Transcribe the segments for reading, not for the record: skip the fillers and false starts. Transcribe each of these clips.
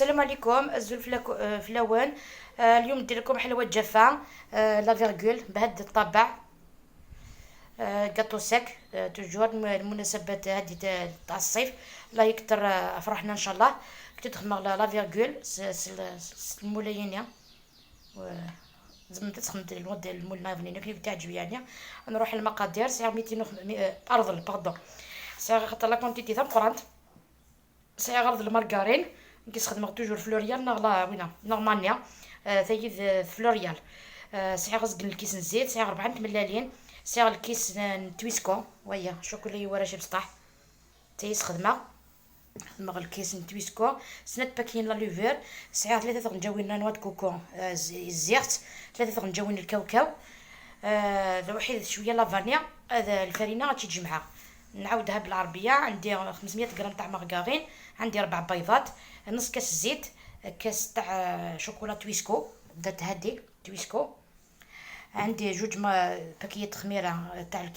السلام عليكم azul fellawen. اليوم ندير لكم حلوة جافة la virgule بهذا الطابع، gâteau sec toujours المناسبات هذه تاع الصيف. الله يكثر افراحنا ان شاء الله. كنت تخدم la virgule المولايين لازم تخدم ال modèle ال moule نافني كيف تعجب. يعني نروح المقادير سعر 200 ارض pardon سعر خاطر la quantité تاع سعر غرض المارغرين كيستخدم toujours فلوريال نغلا وينا نورماليا ثايد فلوريال. سعر غزق الكيس الزيت، سعر 4 ملالين، سعر الكيس تويسكو ويا شوكولي ورا شي بسطح تيس خدمة خدمة الكيس تويسكو سنات باكين la levure، سعر 3 غنجاوين noix de coco الزيت، 3 غنجاوين الكاوكاو، وحيد شوية la vanille. هذا الفرينة غادي تجمعها. نعاودها بالعربية. عندي 500 غرام تاع مارغرين، عندي 4 بيضات، نص كاس زيت، كاس تاع شوكولا تويسكو درت هادي تويسكو، عندي جوج باكيات خميره تاع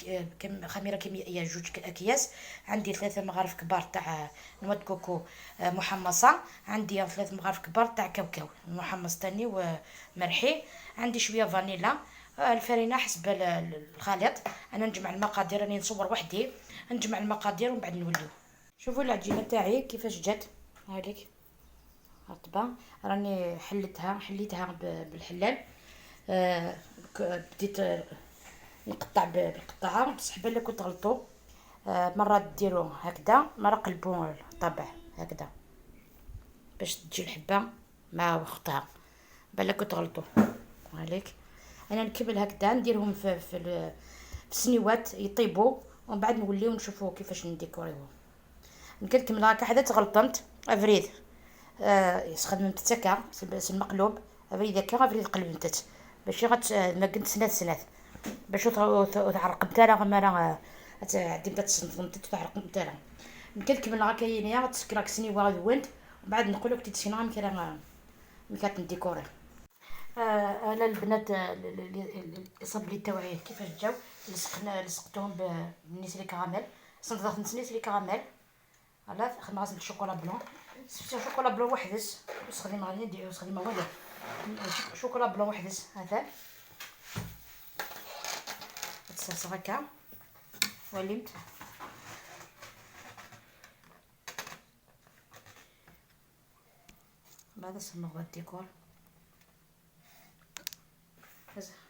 خميره كيميائية جوج اكياس، عندي 3 مغارف كبار تاع noix de coco محمصه، عندي 3 مغارف كبار تاع كاوكاو محمص تاني ومرحي، عندي شوية فانيلا. الفرينة حسب الخليط. انا نجمع المقادير، راني نصور وحدي، نجمع المقادير ومن بعد نوليو. شوفوا العجينة تاعي كيفاش جات، هاليك رطبه، راني حليتها بالحلال. بديت نقطع بالقطعه، بصح بالك تغلطوا. مرة ديروا هكذا، مرة قلبوا الطابع هكذا باش تجي الحبة مع وقتها، بالك تغلطوا. هاليك انا نكمل هكذا نديرهم في السنيوات يطيبوا، ومن بعد نوليو نشوفوا كيفاش نديكوريوهم. نكمل هكا حتى تغلطنت افريد. خدمت تكا المقلوب افريد هكا افريد قلبنتت باش غت ما كنت سنات سنات باش تعرق نتا ما راه تعدي تصنت تعرق نتا. نكمل هكا ينيا غتسكراك سنيوه غادوانت، ومن بعد نقولك تتسينا مكرا مكات نديكوري. انا البنات les sablés تاوعي كيفاش جاو، لصقتهم بال Nestlé caramel، صنت Nestlé caramel voilà. خدمة غاسل ال chocolat blanc، chocolat blanc وحدس وسخدم غادي ندير وسخدم والو chocolat blanc وحدس. هذا تسرسغ هكا وليمت بعد سمغ الديكور.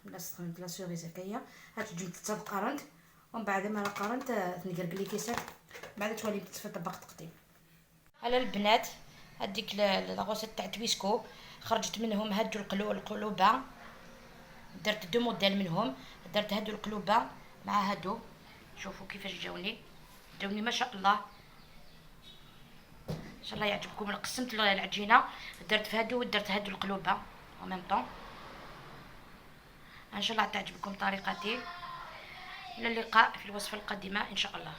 لا la cerise هكايا هاد جبت حتى قارنت، ومن بعد ما قارنت تنقرق لي كيسات، بعد تولي في طبق تقديم. على البنات هذيك la recette تاع تويسكو خرجت منهم هادو القلوبه، درت deux modèles منهم، درت هادو القلوبه مع هادو. شوفوا كيفاش جاوني، جاوني ما شاء الله، ان شاء الله يعجبكم. قسمت العجينة، درت في هادو ودرت هادو القلوبه en même temps. ان شاء الله تعجبكم طريقتي. الى اللقاء في الوصفة القادمة ان شاء الله.